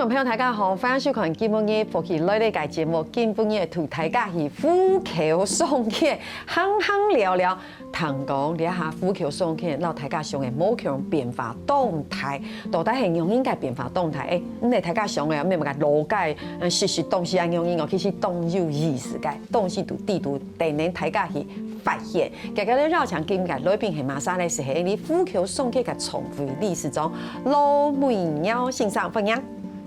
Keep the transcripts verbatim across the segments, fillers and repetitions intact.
朋友，大家好，歡迎收看今晡日福氣來了个節目。今晡日同大家去虎口商圈，行行尞尞，聽講這下虎口商圈摎大家想个無共樣變化當大，到底係仰般个變化當大？誒，毋係大家想个，毋係麼个老街，呃，食食東西啊仰般哦，其實當有意思个，東西都知都等等大家去發現。今日个邀請今日个來賓係麼儕呢？係𠊎等虎口商圈个創會理事長羅美妙先生，歡迎。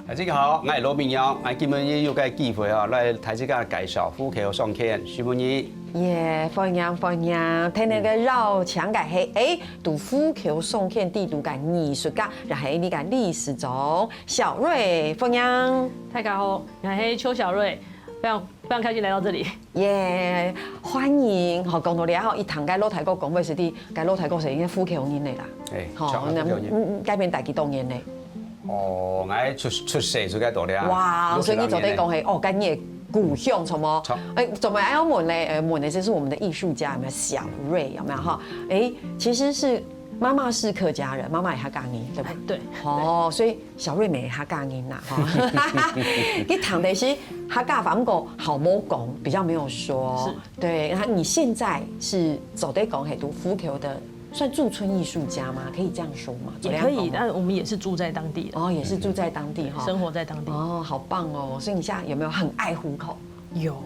大家好，𠊎係羅明陽，𠊎今晡日有个機會哦，來大自家介紹虎口商圈，承蒙你。耶，歡迎歡迎！聽日个邀請个係，誒，在虎口商圈裡肚个藝術家，也係𠊎等个理事長小瑞，歡迎。大家好，𠊎係邱小瑞，非常非常開心來到這裡。耶，歡迎！好，講到這吼，一聽該老大哥講話時，該老大哥係應該虎口人來啦。誒，吼，著啊，那虎口人。嗯嗯，該片待幾多年呢？ 哦，𠊎出出世就該到這。哇，所以你做得講係，哦，該你个故鄉，著無？著。誒，做麼个愛問呢？誒，問的就是我們的藝術家，有沒有？小瑞，有沒有哈？誒，其實是媽媽是客家人，媽媽也客家人，對吧？誒，對。哦，所以小瑞乜客家人啦，哈。你聽的是客家話，毋過好無講，比較沒有說。是。對，然後你現在是做得講係在虎口的 算駐村藝術家嗎？可以這樣說嗎？也可以，但我們也是住在當地的。哦，也是住在當地哈。生活在當地。哦，好棒哦！所以你現在有沒有很愛虎口？有。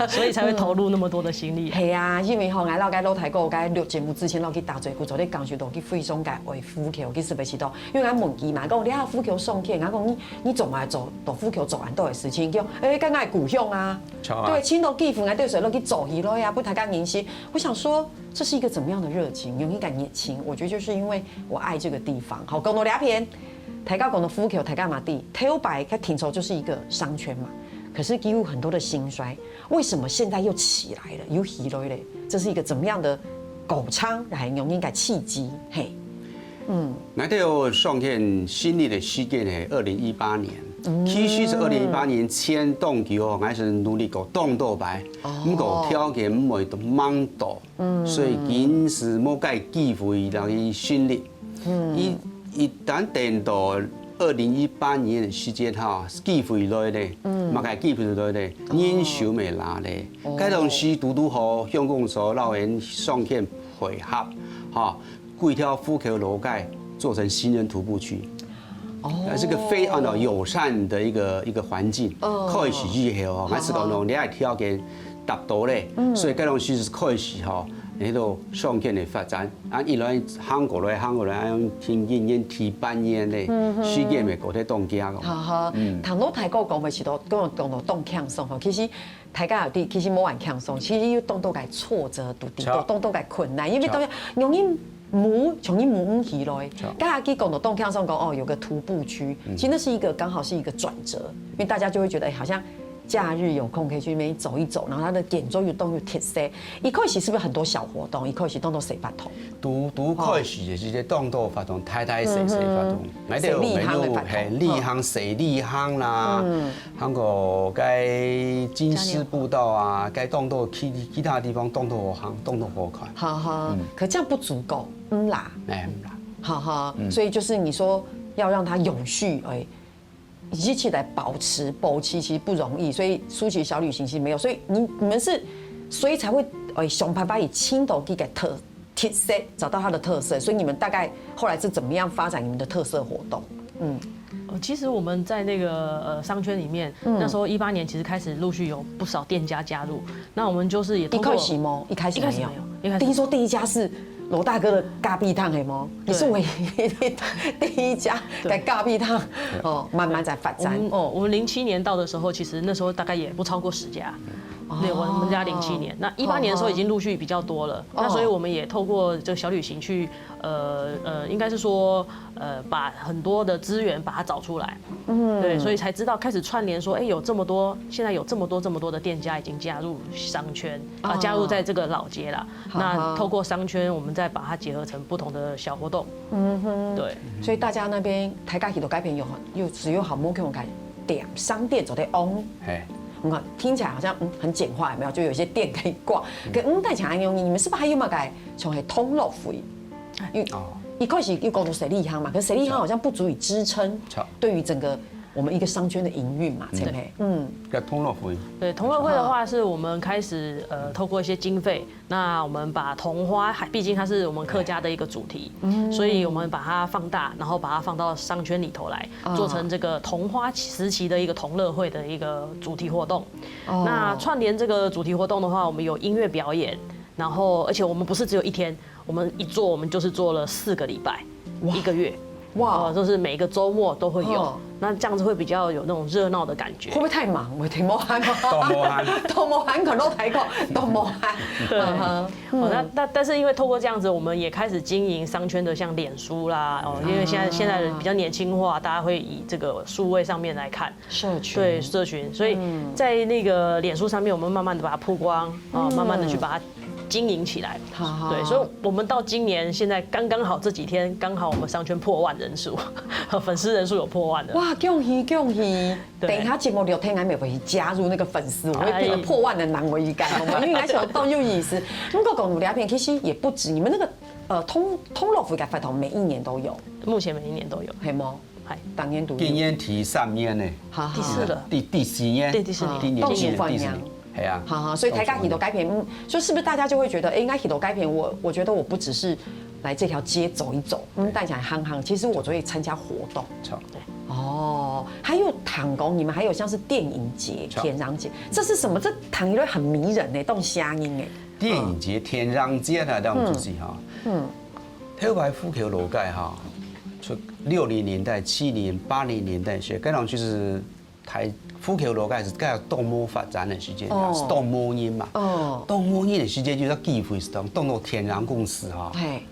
所以才會投入那麼多的心力。係啊，因為吼，𠊎摎該老大哥，該錄節目之前，摎佢打嘴鼓，做得感受到佢非常个愛虎口，佢是毋是到？因為𠊎問佢嘛，講你啊虎口商圈，𠊎講你你做麼个做到虎口做恁多个事情，講，誒，該𠊎故鄉啊。著啊。對，盡多機會，𠊎對水落去走起來啊，分大家認識。我想說， 這是一個怎麼樣的熱情？有一種熱情，我覺得就是因為我愛這個地方。好，講到這片，大家講到虎口，大家嘛知，頭擺佢定著就是一個商圈嘛，可是幾乎很多的興衰，為什麼現在又起來了，又起來了？這是一個怎麼樣的過程，還有一個契機？嘿，嗯，𠊎兜商圈成立个時間係二零一八年，其實係二零一八年前當久哦，𠊎係努力過當多擺，毋過條件毋會當到。 所以緊時無該機會來去成立。一一旦等到二零一八年个時節哈，機會來咧，麼个機會來咧，人手乜罅咧。該當時堵堵好鄉公所摎𠊎商圈配合，哈，規條虎口老街做成行人徒步區。 哦，這個非常的友善的一個一個環境。開始以後哦，𠊎係講用這個條件達到咧，所以該當時係開始吼，該兜商圈个發展，啊，一路行過來，行過來，啊，用天天年、天半年咧，時間乜過得當遽哦。好好，聽老大哥講話時都講講到當輕鬆吼，其實大家有知，其實無恁輕鬆，其實有當多个挫折，堵堵著，當多个困難，因為當然容易 無，從來無毋起來。該下佢講到當輕鬆講，哦，有個徒步區，其實那是一個剛好是一個轉折，因為大家就會覺得，哎，好像假日有空可以去那邊走一走，然後它的建築又當有特色。一開始是不是很多小活動？一開始當多細活動。堵堵開始个時節當多活動，大大細細活動，𠊎兜有係旅行、細旅行啦， 還過該金獅步道啊，該當多其其他地方當多好行，當多好看。好好，可這樣不足夠，嗯啦，哎，嗯啦。好好，所以就是你說要讓它永續，哎，一起來保持、保持其實不容易，所以書寫小旅行其實沒有，所以你你們是所以才會哎想辦法以青島地給特 特色，找到它的特色，所以你們大概後來是怎麼樣發展你們的特色活動？嗯，哦，其實我們在那個呃商圈裡面，那時候一八年其實開始陸續有不少店家加入，那我們就是也通過一開始嗎？一開始沒有。一開始沒有，一開始聽說第一家是羅大哥的咖啡湯，係嗎？你是唯一第一家的咖啡湯，哦，慢慢在發展。我們哦，我們零七年到的時候，其實那時候大概也不超過十家。對，我們家零七年，那一八年的時候已經陸續比較多了。 那所以我們也透過這個小旅行去，呃呃，應該是說，呃，把很多的資源把它找出來，嗯，對，所以才知道開始串聯說，哎，有這麼多，現在有這麼多這麼多的店家已經加入商圈啊，加入在這個老街了。那透過商圈，我們再把它結合成不同的小活動，嗯哼，對，所以大家那邊大家去到該片有有只有好無共个店商店做得用，嘿，你看聽起來好像嗯很簡化，有沒有？就有一些店可以逛，可嗯，但想要用，你們是不是還有麼个像係通路費？因為哦，一開始又講到十里行嘛，可是十里行好像不足以支撐是對於整個我們一個商圈的營運嘛，陳培，嗯，个通路費，對，同樂會的話，是我們開始呃透過一些經費，那我們把桐花，畢竟它是我們客家的一個主題，所以我們把它放大，然後把它放到商圈裡頭來，做成這個桐花時期的一個同樂會的一個主題活動。那串聯這個主題活動的話，我們有音樂表演，然後而且我們不是只有一天，我們一做我們就是做了四個禮拜，一個月。哇，就是每個週末都會有，那這樣子會比較有那種熱鬧的感覺。會不會太忙？會忒無閒嗎？都無閒，都無閒，看到台口都無閒。對，哦，那那但是因為透過這樣子，我們也開始經營商圈的像臉書啦，哦，因為現在現在人比較年輕化，大家會以這個數位上面來看，社群對社群，所以在那個臉書上面，我們慢慢的把它曝光，哦，慢慢的去把它經營起來。好好對，所以我們到今年現在剛剛好這幾天剛好我們商圈破萬人數，粉絲人數有破萬的。哇，恭喜恭喜！等一下節目聊天，還沒有加入那個粉絲，我會變成破萬的男我一感，好嗎？因為還想到有意思。如果講聊天，其實也不止你們那個呃通通路覆蓋法團每一年都有，目前每一年都有。係無？嗨，當年度今年第三年呢，好好第四个，第第四年，对第四年今年到处发扬第四年，系啊，好好，所以大家去到改变，嗯，所以是不是大家就会觉得，哎，应该去到改变，我我觉得我不只是来这条街走一走，嗯，大家行行，其实我就会参加活动。错，哦，还有唐工，你们还有像是电影节、错天然节，这是什么？这唐一瑞很迷人呢，动瞎音哎。电影节、天然街呢，当然就是哈，嗯，台湾福口老街哈，就六零年代、七零、八零年代，所以该种就是台福口老街是该多么发展的时间啊，哦多么人嘛，哦多么人的时间，就是机会是当当多天然公司哈，嘿，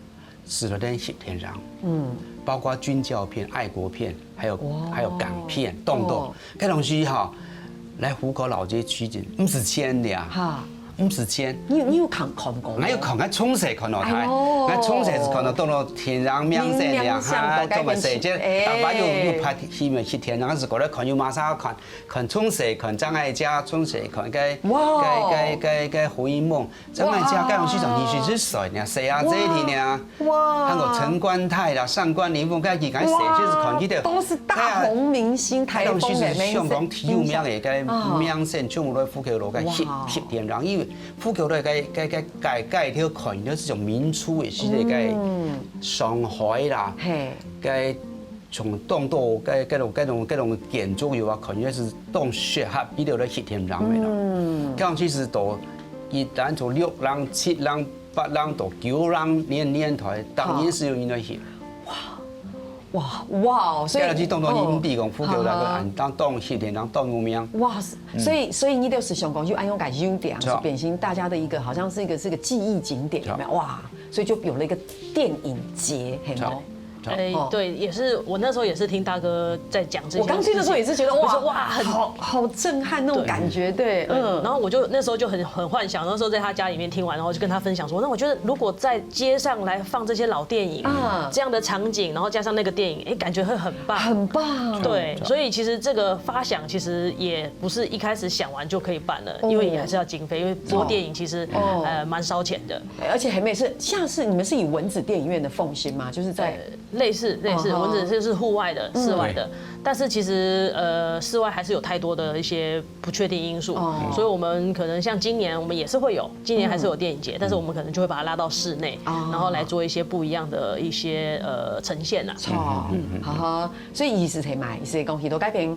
使得人翕天然，嗯，包括军教片、爱国片，还有还有港片，动作，该东西哈，来福口老街取景，不是钱的啊，哈，不是钱。你有你有看看过吗？我有看，我从小看到大，哎呦我从小是看到到了天然明星呀，明星哈，到该做么事，边去这爸爸又又拍戏么翕天然，是过来看又马上看，看从小看张艾嘉，从小看该哇该该该该胡因梦，张艾嘉该种戏种二十岁呢，谁啊这一天呢？哇还有陈冠泰啦、上官灵凤，该几个谁就是看起的，都是大红明星，台该种风的戏是香港体育名的该啊明星，全部都福口老街翕哇翕天然，因为福口老街该该该该该条看，就是种民初的时代该上海啦，嘿，该从当多该该种该种该种建筑有啊，看，也是当适合比较来翕天然的啦。嗯，刚其实都一旦从六零、七零、八零到九零年年代，当然是有人来翕。哇哇，所以该去当多影帝讲福口那个啊俺当当翕天然当有名。哇，所以所以你就是想讲，有安用感优点，是啊是变成大家的一个好像是一个是个记忆景点，有没有？哇，所以就有了一个电影节，嘿是啊吗？哎哦，对，也是我那时候也是听大哥在讲这些事情。我刚听的时候也是觉得哇我说哇很好好震撼那种感觉，对，嗯，嗯，然后我就那时候就很很幻想，那时候在他家里面听完，然后就跟他分享说，那我觉得如果在街上来放这些老电影，啊这样的场景，然后加上那个电影，哎，感觉会很棒。很棒，对，所以其实这个发想其实也不是一开始想完就可以办了，因为也还是要经费，因为播电影其实哦呃蛮烧钱的。而且还没是像是你们是以文子电影院的奉献吗？就是在类似类似，哦我们只是是户外的、室外的，但是其实呃，室外还是有太多的一些不确定因素，哦所以我们可能像今年我们也是会有，今年还是有电影节，但是我们可能就会把它拉到室内，哦然后来做一些不一样的一些呃呈现啊。哦，好好，所以意思是嘛，意思是讲，许多改变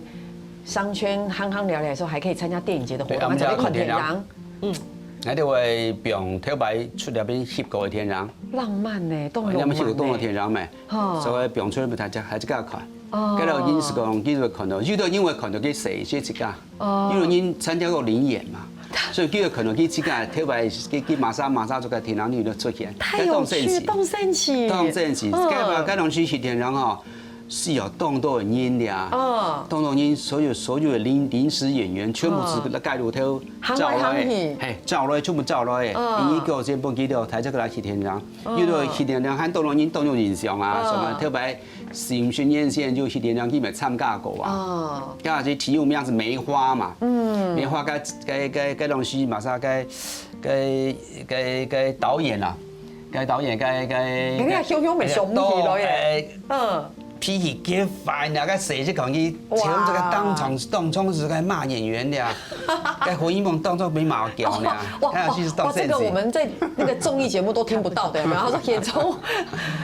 商圈行行聊聊的时候，还可以参加电影节的活动，对还可以看电啊影。那就会用头摆出那边翕过的天然，浪漫呢，动那么翕过动的天然没？哦所以用出来大家还是给他看。哦给了因是讲，因为看到，有的因为看到去谁谁去干，哦因为人参加过灵演嘛，所以就有可能去去干，头摆去去马上马上就在天然里头出现，太有趣，当神奇当神奇，当神奇，嗯该嘛该东西是天然哈，是有动作的音的啊。嗯动作音所有所有的临临时演员全部是嗯在街路头行来照来行去的，嘿，照来全部照来的。嗯第一个先不记得，台这个来是天然，因为是天然，还动作音动作影像啊，嗯什么特别新训演线就去天然去没参加过啊。哦，刚才提有名是梅花嘛，嗯，梅花该该该该东西马上该该该该导演啊，該導演，該該，人家雄雄袂想毋起來耶。嗯，脾氣激翻了，該誰就講佢，哇，前這個當場當場是該罵演員的啊，該《紅衣夢》當中沒罵狗呢，哇，他要去當哇，這個我們在那個綜藝節目都聽不到的，有沒有？他說嚴重，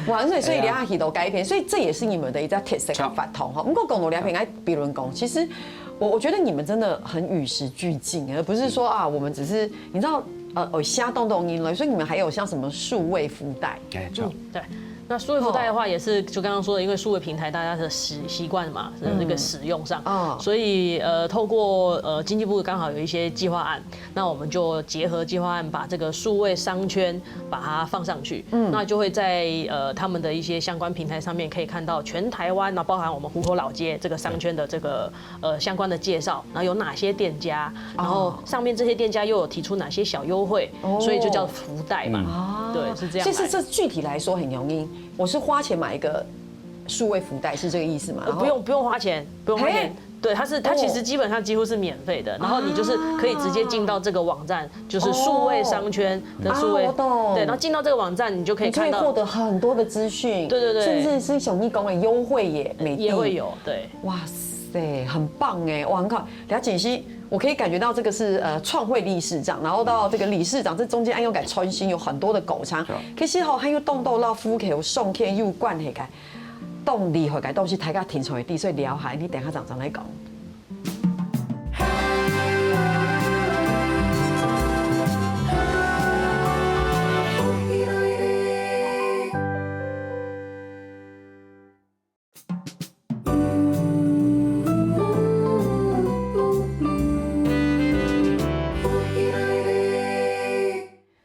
哇，所以所以兩下去都改編，所以這也是你們的一個特色跟法統哈。不過講到兩片，哎，比如講，其實我我覺得你們真的很與時俱進，而不是說啊，我們只是你知道。呃，有寫當多音樂，所以你們還有像什麼數位福袋？哎，對。那數位福袋的話，也是就剛剛說的，因為數位平台大家的習習慣嘛，那個使用上，所以呃，透過呃經濟部剛好有一些計劃案，那我們就結合計劃案，把這個數位商圈把它放上去，嗯，那就會在呃他們的一些相關平台上面可以看到全台灣，那包含我們湖口老街這個商圈的這個呃相關的介紹，然後有哪些店家，然後上面這些店家又有提出哪些小優惠，所以就叫福袋嘛。對，是這樣。就是這具體來說很容易，我是花錢買一個數位福袋，是這個意思嗎？不用不用花錢，不用花錢。对，它是它其实基本上几乎是免费的，然后你就是可以直接进到这个网站，就是数位商圈的数位，对，然后进到这个网站，你就可以看到，你可以获得很多的资讯，对对对，甚至是像你讲的优惠也没也会有，对，哇塞，很棒哎，哇，很好，了解是。我可以感觉到这个是呃创会理事长，然后到这个理事长这中间，哎，又改创新有很多的狗仓，可是吼，还有动到老夫给我送天又灌黑开。 当厉害个东西，大家听出来，所以聊下，你等下常常来讲。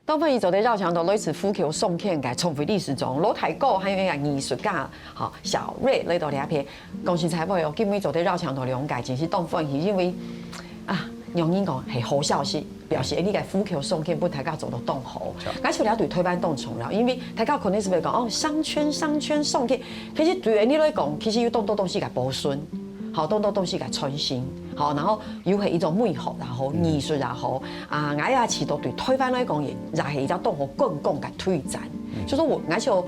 当然，佢做得邀請到類似虎口宋乾个创会理事长、老大哥，还有一个艺术家，吼，小瑞来到這片。恭喜在位哦，今日做得邀請到兩个，真是當歡喜，因為啊，讓人講係好消息，表示你个虎口宋乾分大家做到當好。而且這對台灣當重要，因為大家可能係會講哦，商圈、商圈、宋乾，其實對你來講，其實有當多東西个保存。 好，當多東西个創新，好，然後又係一種美學也好，藝術也好，啊，𠊎也試到對台灣來講，也也係一隻當好觀光个推展。就說𠊎，𠊎想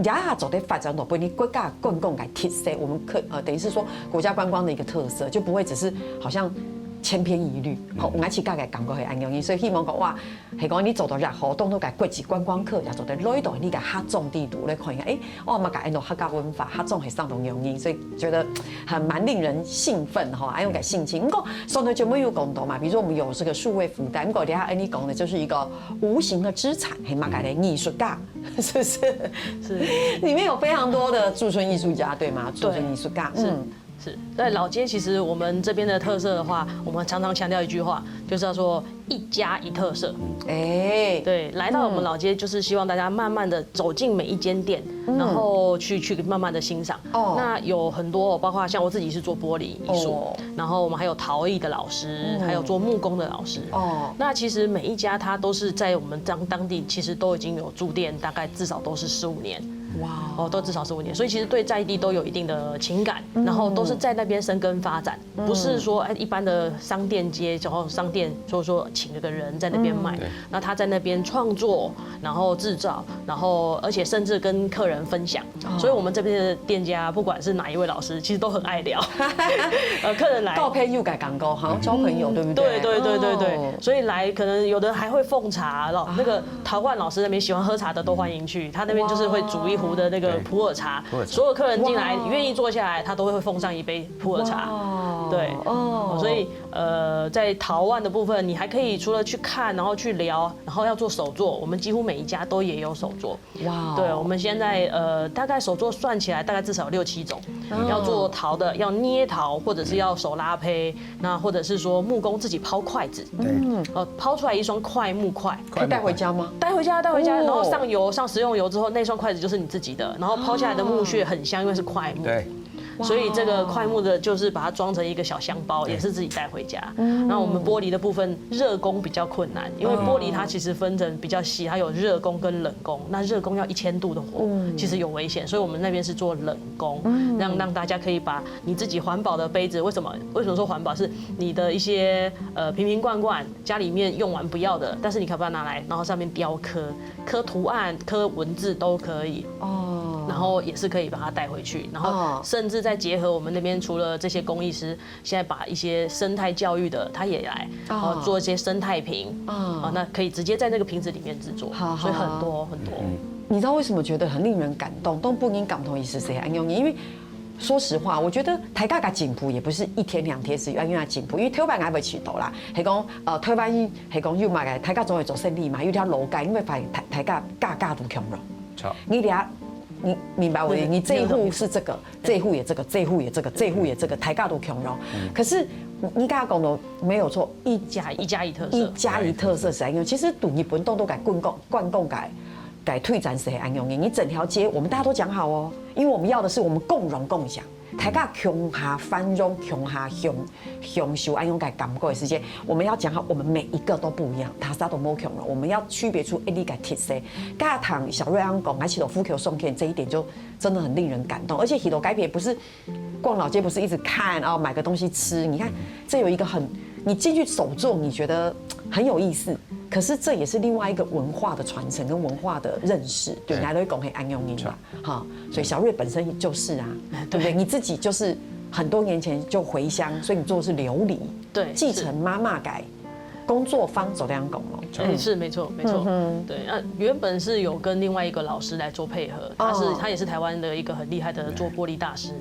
也做得發展到分你國家觀光个特色，我們可呃，等於是說國家觀光的一個特色，就不會只是好像千篇一律。好，𠊎自家个感覺係恁樣，所以希望講哇， 係講你做到也好，當多个國際觀光客也做得來到你个客庄底肚來看一下，誒，哦，麼个恁多客家文化，客庄係相當有名，所以覺得還蠻令人興奮哈，還有个心情。不過上頭節目有講到嘛，比如說我們有這個數位福袋，不過等下Annie講的就是一個無形的資產，係麼个呢？藝術家，是不是？是。裡面有非常多的駐村藝術家，對嗎？駐村藝術家，嗯。 是，在老街，其實我們這邊的特色的話，我們常常強調一句話，就是要說一家一特色。哎，對，來到我們老街，就是希望大家慢慢的走進每一間店，然後去去慢慢的欣賞。哦，那有很多，包括像我自己是做玻璃藝術，然後我們還有陶藝的老師，還有做木工的老師。哦，那其實每一家它都是在我們當當地，其實都已經有駐店，大概至少都是十五年。 哇，哦，都至少十五年，所以其實對在地都有一定的情感，然後都是在那邊生根發展，不是說哎一般的商店街，然後商店就是說請一個人在那邊賣，那他在那邊創作，然後製造，然後而且甚至跟客人分享，所以我們這邊的店家不管是哪一位老師，其實都很愛聊，呃，客人來，交朋友个感覺，好像交朋友，對不對？對對對對對，所以來可能有的還會奉茶了，那個陶冠老師那邊喜歡喝茶的都歡迎去，他那邊就是會煮一壺的那個普洱茶，所有客人進來願意坐下來，他都會奉上一杯普洱茶。對，哦，所以呃，在陶腕的部分，你還可以除了去看，然後去聊，然後要做手作，我們幾乎每一家都也有手作。哇，對，我們現在呃，大概手作算起來大概至少有六七種，要做陶的，要捏陶，或者是要手拉胚， 那或者是說木工自己拋筷子，對，呃，拋出來一雙檜木筷，可以帶回家嗎？帶回家，帶回家，然後上油，上食用油之後，那雙筷子就是你自己的，然後拋下來的木屑很香，因為是檜木。對，所以这个快木的就是把它装成一个小香包，也是自己带回家。那我们玻璃的部分，热工比较困难，因为玻璃它其实分成比较细，它有热工跟冷工。那热工要一千度的火，其实有危险，所以我们那边是做冷工，让让大家可以把你自己环保的杯子，为什么为什么说环保？是你的一些呃瓶瓶罐罐，家里面用完不要的，但是你可以把它拿来，然后上面雕刻，刻图案、刻文字都可以。哦，然后也是可以把它带回去，然后甚至再结合我们那边除了这些工艺师，现在把一些生态教育的他也来，哦，做一些生态瓶，哦，那可以直接在那个瓶子里面制作，所以很多很多。你知道为什么觉得很令人感动？都不应感动意思是很用意，因为说实话，我觉得大家个进步也不是一天两天是要用来进步，因为头擺也会迟到啦，系讲呃台湾系讲有嘛个，大家总会做生意嘛，有条路个，因为发现大大家价格都共样。你俩，你明白我的意思？你这一户是这个，这一户也这个，这一户也这个，这一户也这个，大家都共样。可是你刚刚讲的没有错，一家一家一特色，一家一特色是因为其实对日本当多个观光观光个个推展是很安容易，你整条街我们大家都讲好哦，因为我们要的是我们共荣共享。大家共下繁荣，共下享享受安样个感觉的时间，我们要讲好，我们每一个都不一样，大家都无共样，我们要区别出一个个特色。刚刚听小瑞安讲，而且有富口送片这一点就真的很令人感动，而且许多改变不是逛老街，不是一直看啊、买个东西吃，你看这有一个很，你进去走动，你觉得很有意思，可是这也是另外一个文化的传承跟文化的认识，对，你还都会讲很安容易嘛。哈，所以小瑞本身就是啊，对不对？你自己就是很多年前就回乡，所以你做的是琉璃，对，继承妈妈个工作方，怎样讲咯？嗯，是没错没错，对，那原本是有跟另外一个老师来做配合，他是他也是台湾的一个很厉害的做玻璃大师，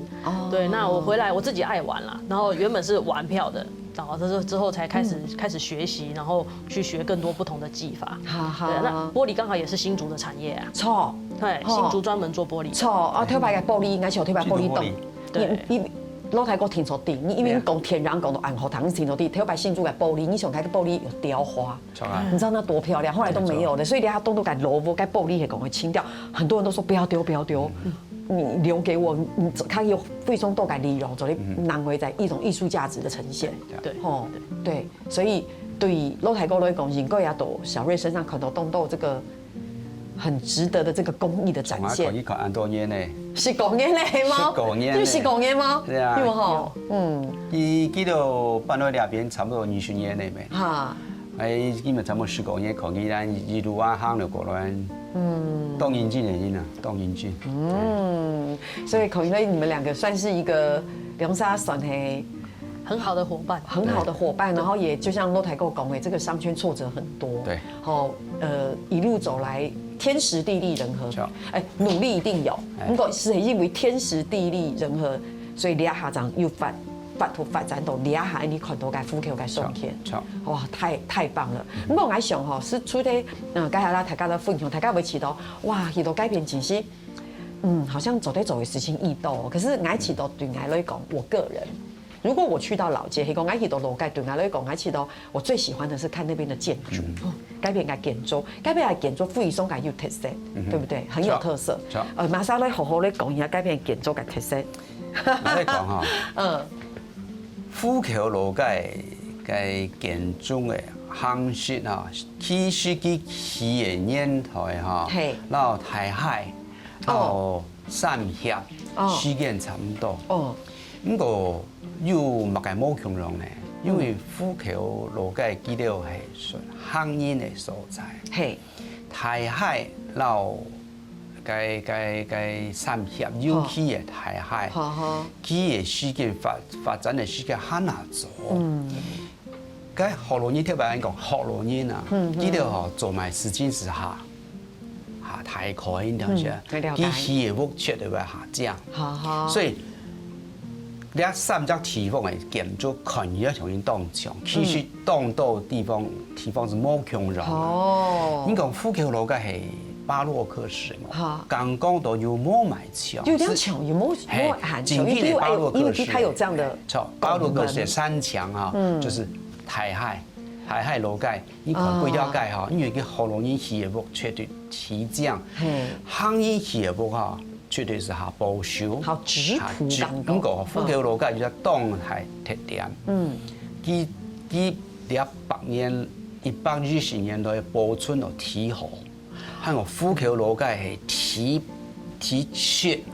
对，那我回来我自己爱玩啦，然后原本是玩票的，然后这是之后才开始开始学习，然后去学更多不同的技法。好好，对，那玻璃刚好也是新竹的产业啊，错，对，新竹专门做玻璃，错啊，特别个玻璃，应该是有特别玻璃洞，对，你你。老太哥听错的，你因为讲天然讲到暗号，糖听错的，特别新竹个玻璃，你想看个玻璃有雕花，你知道那多漂亮，后来都没有了，所以人家动都敢萝卜，该玻璃也赶快清掉。很多人都说不要丢，不要丢，你留给我，你看有非常多个利用，做你拿回在一种艺术价值的呈现。对，哦，对，所以对老太哥来讲，应该也到小瑞身上看到动到这个很值得的这个工艺的展现。一款安多年呢，是工艺呢吗？是工艺呢，是工艺吗？对啊，有哈，嗯，一记得搬到那边差不多二十年了没？哈。哎，基本差不多十个月，可以咱一路啊行了过来，嗯，当认真的人啊，当认真。嗯，所以孔医生，你们两个算是一个两儕算是很好的伙伴，很好的伙伴，然后也就像老太哥讲的，这个商圈挫折很多，对，好，呃，一路走来天时地利人和，哎，努力一定有，不过是因为天时地利人和，所以两下长又发发发展到两下，你看到个富口个商圈。哇，太太棒了！不过我想吼，是除了嗯，刚才啦，大家的分享，大家会觉得哇，许多改变其实，嗯，好像做得做的事情已多，可是我觉得对我来讲，我个人，如果我去到老街，还讲我去到老街，对我来讲，我觉得我最喜欢的是看那边的建筑，改变个建筑，改变个建筑非常个有特色，对不对？很有特色。呃，马上来好好来讲一下改变建筑个特色。我来讲哈，嗯。 富口老街个建筑个形式啊，其实佢起个年代哈，嘿，摎大溪，摎三峽，時間差不多。哦，毋過有麼个無共樣呢？因為富口老街佢兜係算客人个所在，嘿，大溪摎 該該該三峽，尤其个大溪，好好，佢个時間發發展个時間還較早。嗯，該學老人特別講，學老人啊，佢兜吼做買事情時哈，哈大概應該係，佢起个屋絕對會下降。好好，所以，這三隻地方个建築看起來像當像，其實當多地方地方係無共樣。哦，你講富口老街係 巴洛克式嘛，剛剛都有無買牆，有點牆，有無無很牆，因為因為它有這樣的，錯，巴洛克式山牆啊，就是大溪，大溪老街，你看過了解哈，因為佢學老人起个屋絕對起這樣，行人起个屋哈，絕對係較保守。好質樸感覺。毋過，虎口老街有一個當大特點。嗯。佢，佢這百年、一百二十年來保存到第好，還有虎口老街係第，第七，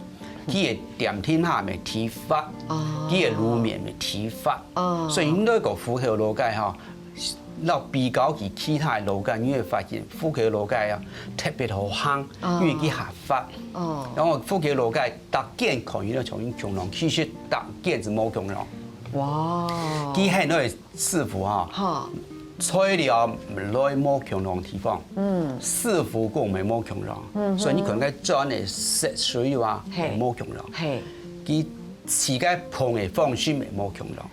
佢个點心下面第八，哦。佢个路面面第八。哦。所以應該講虎口老街吼， 摎比較起其他个老街，你會發現虎口老街啊，特別好行，哦。因為佢較闊。哦。然後虎口老街逐間看起來像共樣，其實逐間係無共樣。哇。佢很多个師傅哈，哈。材料來無共樣地方，嗯。師傅講也無共樣，嗯哼。所以你可能該轉个色水啊，嘿。也無共樣。嘿。佢自家捧个方式也無共樣。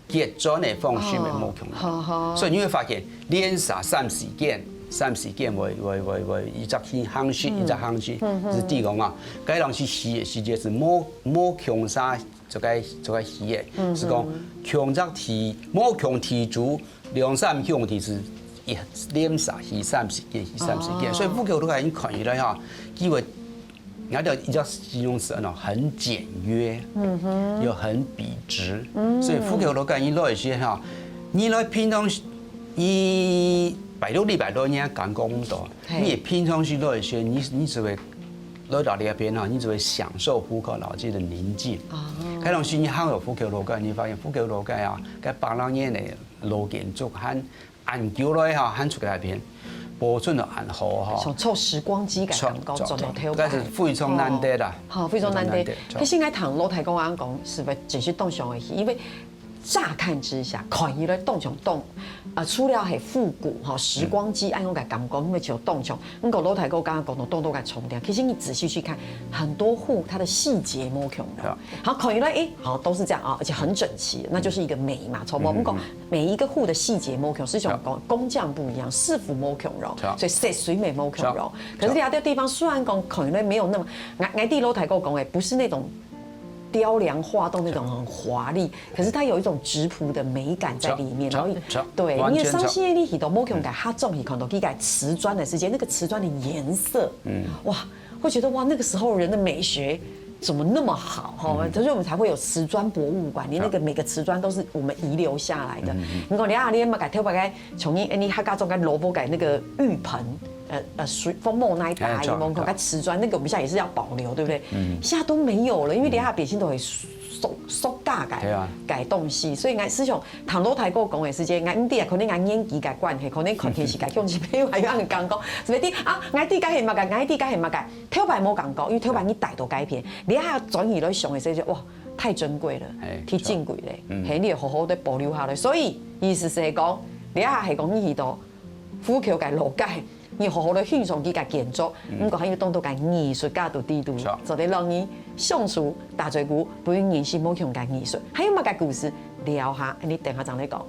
結轉个方式也無共樣。哦，好，好。所以你會發現，連續三四間，三四間會，會，會，會一隻去行事，嗯。一隻行事，嗯，嗯。係知講啊，該當時起个時節係無，無共儕做个，做个起个，嗯，係講，嗯。共隻地，無共地主，兩三兄弟係一連續起三四間，起三四間。哦。所以虎口老街你看起來哈，佢會 人家的一個形容詞呢，很簡約，嗯哼。又很筆直。嗯。所以虎口老街你來一些哈，你來平常時，你拜六禮拜六你也感覺毋到，嘿。你平常時來一些，你，你就會來到這邊哈，你就會享受虎口老街的寧靜。哦。該當時你行到虎口老街，你發現虎口老街啊，該百零年个老建築還 恁久來哈，還出來片，保存到恁好哈。像坐時光機个感覺，坐，轉到頭擺。但係非常難得啦。哦，好，非常難得。非常難得，其實𠊎聽老弟講恁講，係毋係真係當想得起？因為乍看之下，看起來當像當，啊，除了係復古哈，時光機恁樣个感覺，因為就當像。毋過老弟講剛剛講到當多个重點，其實你仔細去看，很多戶它的細節無共樣。對啊。好，看起來，誒，好，都是這樣啊，而且很整齊，那就是一個美嘛，從某，嗯，嗯，嗯。 每一個戶的細節無共，就像講，工匠不一樣，師傅無共樣，是啊。所以色水也無共樣。是啊。可是這個地方雖然講可能沒有那麼，𠊎，𠊎知老弟哥講的，不是那種雕梁畫棟那種很華麗，可是它有一種質樸的美感在裡面，是啊。然後，是啊。對，完全是啊。因為上次你去到無共个客庄去看到佢个瓷磚的時間，那個瓷磚的顏色，嗯。哇，會覺得哇，那個時候人的美學怎麼那麼好哈？嗯。所以我們才會有瓷磚博物館，連那個每個瓷磚都是我們遺留下來的。嗯。你講，你啊，你嘛个頭擺个，從你，你客家庄个蘿蔔个那個浴盆，呃，呃，水，紅毛泥搭，哎，有沒有？對。个瓷磚，那個我們現在也是要保留，對不對？嗯。現在都沒有了，因為連下北京都會塑，塑膠个，對啊。个東西，所以𠊎思想，聽老弟哥講的時間，𠊎毋知啊，可能𠊎年紀个關係，可能看電視个鄉親朋友還有人講講，什麼的啊，𠊎知个係麼个，𠊎知个係麼个。 頭擺無感覺，因為頭擺你戴到該片，你還轉去來想的時候，哇，太珍貴了，嘿，忒珍貴了，嗯。嘿，你要好好的保留下來。所以意思係講，你還係講你去到虎口个老街，你好好的欣賞佢个建築，嗯。毋過還有當多个藝術家在裡肚，是啊。做得讓你享受大嘴鼓，分人認識無共个藝術。還有麼个故事？聊下，你等下正來講。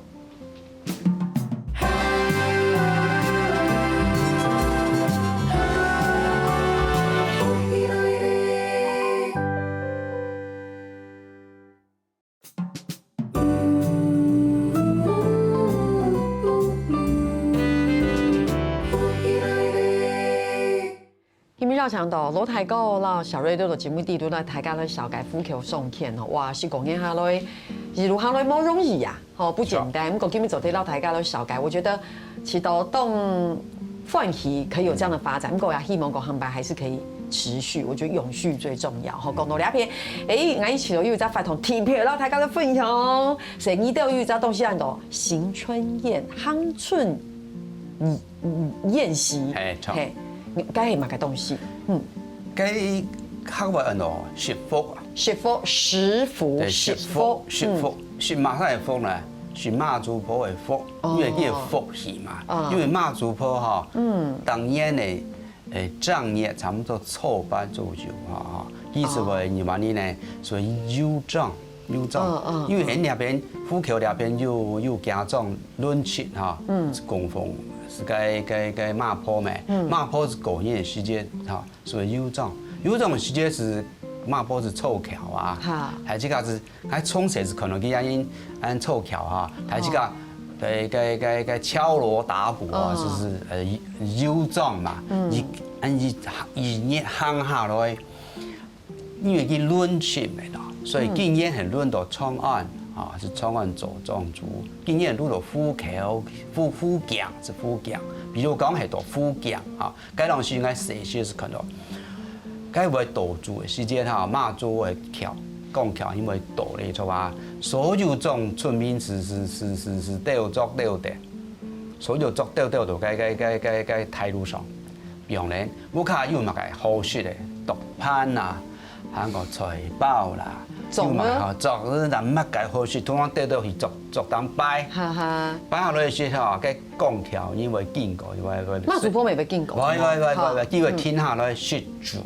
今晡日邀請到老弟哥摎小瑞在節目裡肚來大家來紹介虎口商圈吼，哇，十過年下來，一路下來無容易啊，吼，不簡單。是啊。毋過今晡日做得摎大家來紹介，我覺得其實當歡喜可以有這樣的發展，毋過也希望講後擺還是可以持續，我覺得永續最重要。吼，講到這片，誒，𠊎一直都有一隻活動特別摎大家來分享，所以你都有一隻東西安到新春宴，新春 宴席。嘿，著。嘿，該係麼个東西？嗯。該客話安到食福啊。食福，食福，對，食福，食福，嗯。食麼个福呢？食媽祖婆个福，哦。因為佢个福氣嘛。哦。因為媽祖婆吼，嗯。當年个，誒，正月差不多初八初九吼，吼，佢就會，哦。二萬年呢，所以有正 有正，嗯，嗯，因為𠊎這片，虎口這片有，有家長論親哈，嗯。供奉係該，該，該媽婆咩，嗯。媽婆係過年个時節哈，所以有正，有正个時節係媽婆係湊巧啊，哈。還這個係，還從細係看到佢恁，恁湊巧哈，還這個，哦。該，該，該，該敲鑼打鼓啊，哦。就係，呃，有正嘛，嗯。一，恁一，一年行下來，因為佢崙深个啦，所以今年係輪到長安啊，係長安做莊主。今年輪到虎口、虎、虎頸，係虎頸。比如講係到虎頸啊，該當時𠊎細時係看到，該位倒主个時節哈，媽祖个轎、扛轎因為倒咧，著啊，所有種村民係、係、係、係、係鬥作鬥等，所有作鬥鬥到該、該、該、該、該大路上。 比方咧，屋下有麼个好食个，竹盤啊，還有菜包啦，粽啊。有麼个好粽，那麼个好食，通通兜兜去竹、竹頂擺。哈哈。擺下來个時候，該扛轎因為經過，因為、因為媽祖婆乜會經過。喂喂喂喂喂，哈。佢會停下來食晝，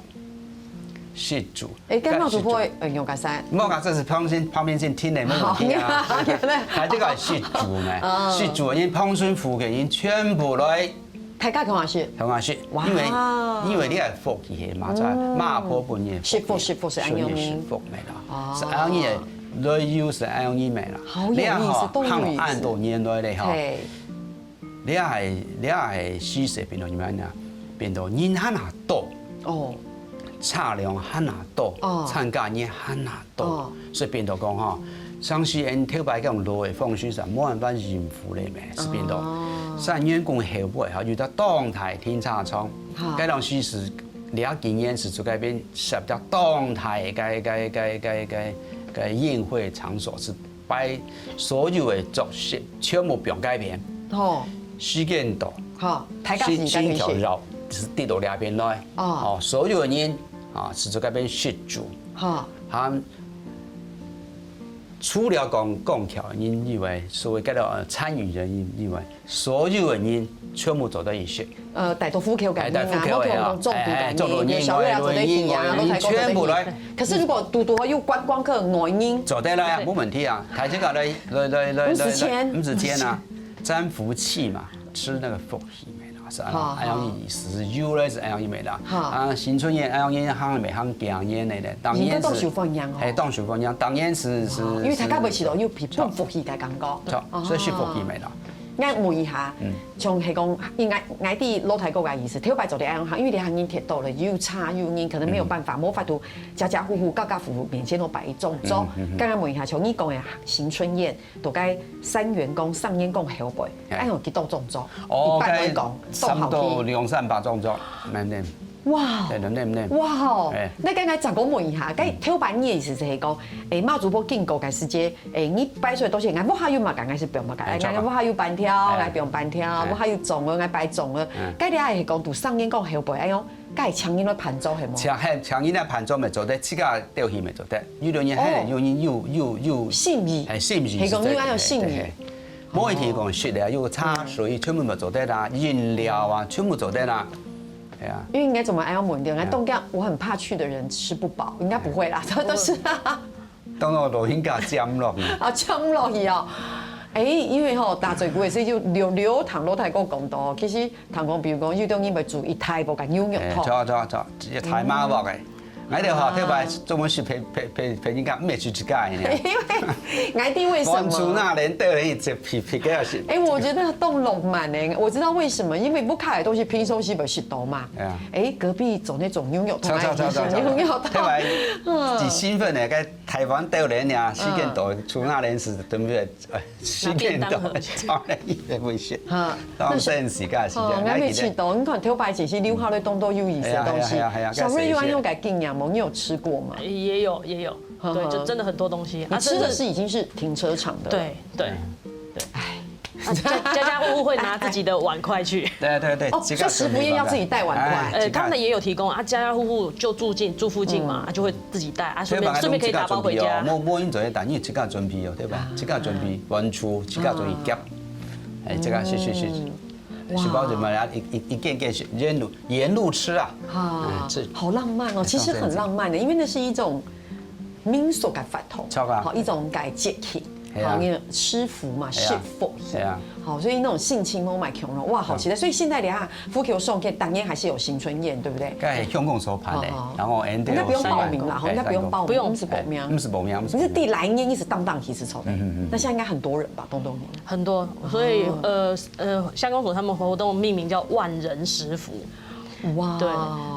食晝。欸，該媽祖婆會用个啥？無啊，這係旁邊、旁邊先聽的，沒問題啊。好，原來。還這個係食晝呢，哦。食晝，因為旁村附近人全部來 大家同下食。同下食，哇。因為、因為你个福氣係嘛，在媽婆本人个福氣，食福，食福係恁樣呢。所以食福个啦，哦。係恁樣个，來由係恁樣个啦。好有意思，你看吼，都有意思。還有恁多年來咧吼，嘿。你个、你个時勢變到點樣呢？變到人還較多，哦。車輛還較多，哦。參加人還較多。哦。 所以變到講吼，像係𠊎頭擺講老个風水上無辦法應付咧咩，係變到哦。三元宮後背吼，有隻當大停車場，哈。該當時係，這幾年係在該邊設隻當大个、个、个宴會場所，係擺所有个桌席全部放該邊。吼。時間到，吼，大家時間就係。金條繞，係跌到這邊來。哦。哦，所有个人啊，係在該邊食晝。吼。 啊，除了講扛轎个人以外，所謂个，呃，參與人以外，所有个人全部做得一起。呃，帶到虎口个人啊，帶到虎口个啊，莫講做，哎，做老人、小孩啊，做得去啊，老人、老太公做得去。全部來。可是如果堵堵有觀光客、外人，做得來啊，對。無問題啊。大家來，來，來，來，毋使錢。來，毋使錢啊，沾福氣嘛，吃那個福氣。 係啊，好，恁樣意思，係由來係恁樣个啦。好。啊，新春宴恁樣个，還未還過年个咧，當然係，應該當受歡迎哦。係，當受歡迎，當然係，係，哦，因為大家會試到有分福氣个感覺。著，哦。所以係福氣个啦。𠊎問一下，嗯。像係講，應該，𠊎知老太公个意思，頭擺做得恁樣行，因為你行人忒多了，又車又人，可能沒有辦法，嗯。無法度家家戶戶、家家戶戶面前都擺一種桌。嗯，嗯，嗯。剛剛問一下，像你講个新春宴， 在該三元宮、上元宮後背，哎。恁樣有幾多種桌？哦，一般來講，該差不多兩三百種桌，恁樣。哇！對，恁樣，恁樣。哇哦！哎。該該𠊎再過問一下，該頭擺你个意思係講，哎，媽祖婆經過个時節，哎，你擺出來東西，𠊎屋下有麼个，𠊎係放麼个，哎，著啊。𠊎屋下有粄條，哎。𠊎放粄條，哎。屋下有粽仔，𠊎擺粽仔。嗯。該你係講在上元宮後背，哎喲， 該請人來辦桌係無？請，係，請人來辦桌乜做得，自家兜去乜做得。有个人係，哦。有人有，有，有，心意。係，心意係做得，係講有恁樣心意。係，係。無一定講食个，有茶水，嗯。全部乜做得啦，飲料啊，全部做得啦。係啊。因為應該怎麼還要問題？應該，哎呀。東家，我很怕去的人吃不飽，應該不會啦，這都是。 當然老人家佔落去。啊，佔落去哦。哎，因為吼，打嘴鼓也是就流，流淌老太公講到，其實聽講，比如講，有種人會煮一大鑊个牛肉湯。哎，著，著，著，一大鑊个。𠊎兜吼，啊。特別專門係陪，陪，陪，陪人家，毋係自家个呢。因為，𠊎知為什麼。光煮那連帶人一直陪，陪个要死。哎，我覺得當浪漫呢，我知道為什麼，因為屋下个東西平常時無食到嘛。哎呀。哎，隔壁做那種牛肉湯，著，著，著，著，著。牛肉湯。特別，嗯。幾興奮呢，該 台灣鬥人呀，時間到，嗯。出那年時，對不對？哎，時間到，那便當盒。超人也不行。哈，當然時間，時間，哦，𠊎還記得。還沒吃到，你看頭擺其實留下來當多有意思的東西。哎呀，哎呀，哎呀，哎呀，小瑞有恁樣个經驗無？你有吃過嗎？也有，也有。呵呵。對，就真的很多東西。你吃的是已經是停車場的了。啊，甚至，對，對。嗯。哎。 啊，家，家家戶戶會拿自己的碗筷去。對，對，對，哦，自家準備碗筷。所以食福宴要自己帶碗筷。哎，呃，自家。他們也有提供啊，家家戶戶就住近，住附近嘛，嗯。啊，就會自己帶啊，順便，順便可以打包回家。所以把它弄自家準備哦，莫，莫用做得帶，你自家準備哦，對吧？啊。自家準備，碗箸，自家準備夾。啊。哎，這個是，是，是，嗯。食飽就買啊，哇。一，一，一件件是沿路，沿路吃啊。啊，哎，這，好浪漫哦，哎，其實很浪漫的，因為那是一種 民俗个活動，著啊。好，一種个節慶，係啊。好，因為吃福嘛，係啊。食福氣，係啊。好，所以那種性情豐滿、窮榮，哇，好期待。嗯。所以現在你看，福口壽客當然還是有新春宴，對不對？該係香港所辦的，哦，哦。然後𠊎兜有，應該不用報名啦，吼，哎，應該不用報名，不用。毋使報名。哎，毋使報名，毋使報名。可是第來年一直當當其實籌備，嗯，嗯，嗯。那現在應該很多人吧，東東年。很多，所以，哦。呃，呃，鄉公所他們活動命名叫萬人食福。哇，对，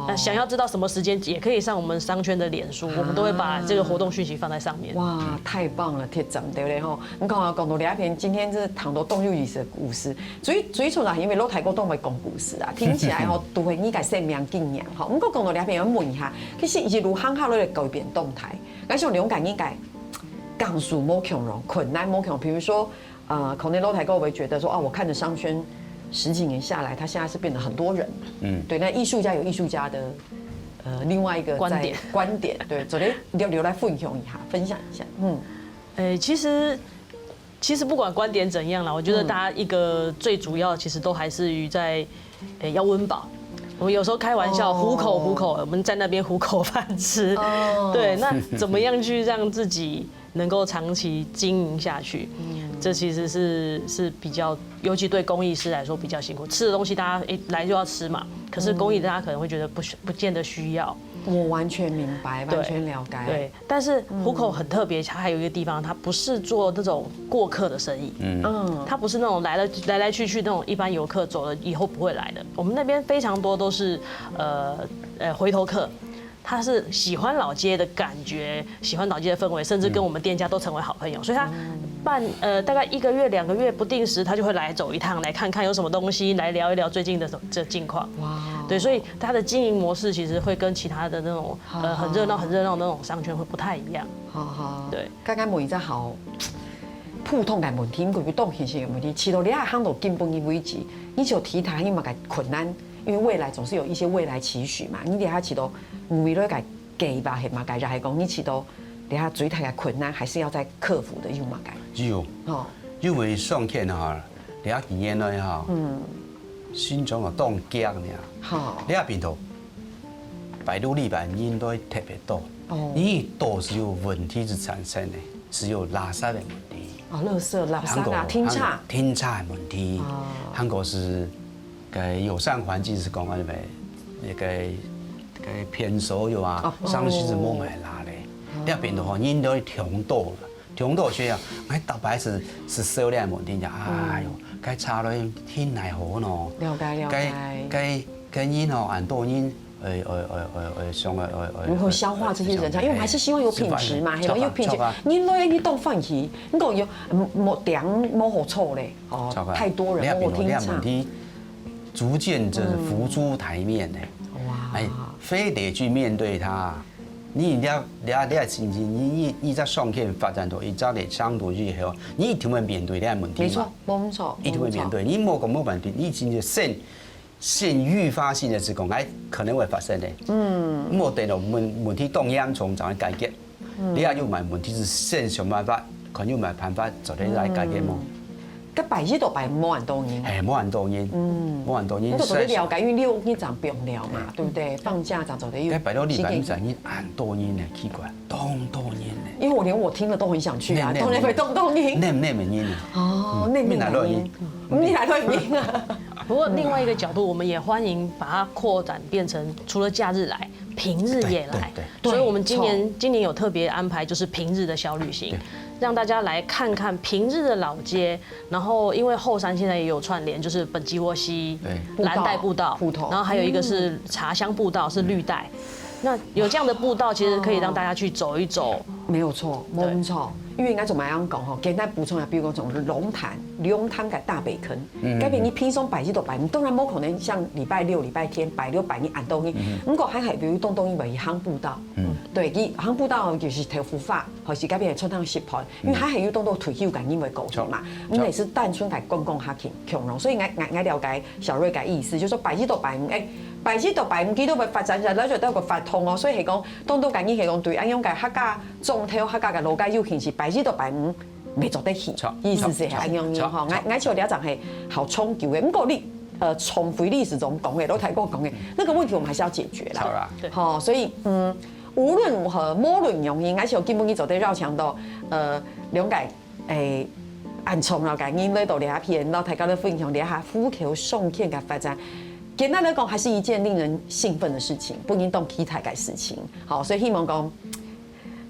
那想要知道什么时间，也可以上我们商圈的脸书，我们都会把这个活动讯息放在上面。哇，太棒了，铁掌对不对吼？你看啊，讲到这片，今天是谈到当有意思的故事，最最重要，因为老太公都会讲故事啊，听起来吼，都会你个生命经验吼。不过讲到这片，我问一下，其实一路行下来的改变动态，但是我了解应该感受无共样，困难无共样，比如说。呃，可能老太公会觉得说，啊，我看着商圈十几年下来，他现在是变得很多人，嗯，对，那艺术家有艺术家的，呃，另外一个在观点观点，对，昨天留留来分享一下，分享一下，嗯，呃，其实其实不管观点怎样啦，我觉得大家一个最主要其实都还是于在，呃，要温饱。我们有时候开玩笑，哦糊口糊口，我们在那边糊口饭吃。哦对，那怎么样去让自己能够长期经营下去？这其实是是比较，尤其对工艺师来说比较辛苦。吃的东西大家诶来就要吃嘛，可是工艺大家可能会觉得不需不见得需要。我完全明白，完全了解，对，但是糊口很特别，它还有一个地方，它不是做那种过客的生意，嗯，它不是那种来了来来去去那种一般游客走了以后不会来的。我们那边非常多都是呃呃回头客，他是喜欢老街的感觉，喜欢老街的氛围，甚至跟我们店家都成为好朋友，所以他半呃大概一个月两个月不定时，他就会来走一趟，来看看有什么东西，来聊一聊最近的这这近况。哇，对，所以它的经营模式其实会跟其他的那种呃很热闹很热闹的那种商圈会不太一样。好好，对，刚刚问一个好普通的问题，因为当现实的问题，去到你还行到今晡日为止，你就提他有么个困难，因为未来总是有一些未来期许嘛，你底下去到未来个计划系嘛，个还讲你去到底下最大的困难还是要再克服的有么个，有，吼，因为上天哈，了几年来哈，嗯，心中有冻僵呢，好，了病毒，百度里边人都特别多，哦你都是有问题是产生的，是有垃圾的问题。哦，垃圾、垃圾啊，韩国停车，停车的问题哦，韩国是个友善环境是讲安尼个，个个偏所有啊哦，上去是莫买拉嘞，了变的话，人都会停到了，停到去啊，哎，大白是是收敛问题的，哎哟，该差了天奈何呢？了解了解该该该人哦，很多人，呃呃呃呃呃，像呃呃呃，如何消化这些人潮？因为我们还是希望有品质嘛，是吧希望有品质是吧。你来你当饭吃，你讲有莫点莫好错嘞，哦糟糕，太多人，两我听唱两问，题逐渐就是浮出台面的，哇，哎，非得去面对它。你你要你要你要信心，你你你在上天发展到一招的强度以后，你一定会面对这样问题嘛。没错，没错，一定会面对。你莫讲莫面对，你已经是先先预发性的施工，哎，可能会发生的。嗯，莫等到问问题当严重才会解决。你也有买问题是先想办法，看有买办法做得来解决嘛。个拜一到拜五蛮多人，哎，莫很多人，嗯，莫很多人，你都做得了解，因为六日常不用了嘛，对不对？放假常做得有。该拜六礼拜你知，你很多人呢，奇怪，当多人呢。因为我连我听了都很想去啊，那那当然会当当人。那那么人呢？哦，那你哪来的你哪来的啊？不过另外一个角度，我们也欢迎把它扩展变成除了假日来，平日也来。对对所以我们今对年今年有特别安排，就是平日的小旅行，让大家来看看平日的老街。然后因为后山现在也有串联，就是本基窝溪对蓝带步道，步道然后还有一个是茶香步道，是绿带。那有这样的步道，其实可以让大家去走一走。没有错，没错。因为应该怎么样讲吼？简单补充一下，比如讲从龙潭，龙潭个大北坑，嗯，该边你平常拜一到拜五，当然不可能像礼拜六、礼拜天、拜六、拜日恁多人。不过还还比如当多人会去行步道，嗯，对，去行步道就是豆腐花，或是该边的春汤食盘，因为还还有当多退休个人会过去嘛，你也是单纯个观光客去享用，所以我我我了解小瑞个意思，就是说拜一到拜五，哎，拜一到拜五佢都会发展起来，而且都有个活动哦，所以系讲当多个人系讲对，啊，用个客家 庄头客家个老街有形式，拜一到拜五袂做得去，意思是安样样吼。我我想了场系好冲突的，不过你呃重回历史中讲的，老太公讲的那个问题，我们还是要解决啦。好啦，对吼，所以嗯，无论如何，无论原因，还是有根本你做得绕墙到呃两个诶。按从了个人来到这片，然后大家都分享这下虎口上天个发展，简单来讲，还是一件令人兴奋的事情，不应当期待个事情。好，所以希望讲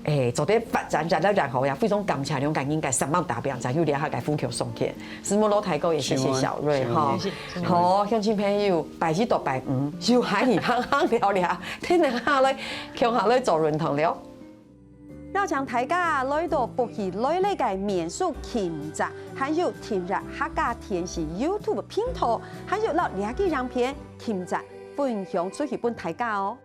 誒，做得發展，展到然後呀，非常感謝兩個人个三棒打表，才有這下个富強商圈。承蒙老大哥，也謝謝小瑞哈。謝謝，謝謝。好，鄉親朋友，拜一到拜五，有閒你行行尞尞，天天下來，共下來做運動了。邀請大家來到福氣來了个民宿墘仔，還有訂閱客家電視YouTube頻道，還有摎這支影片墘仔分享出去分大家哦。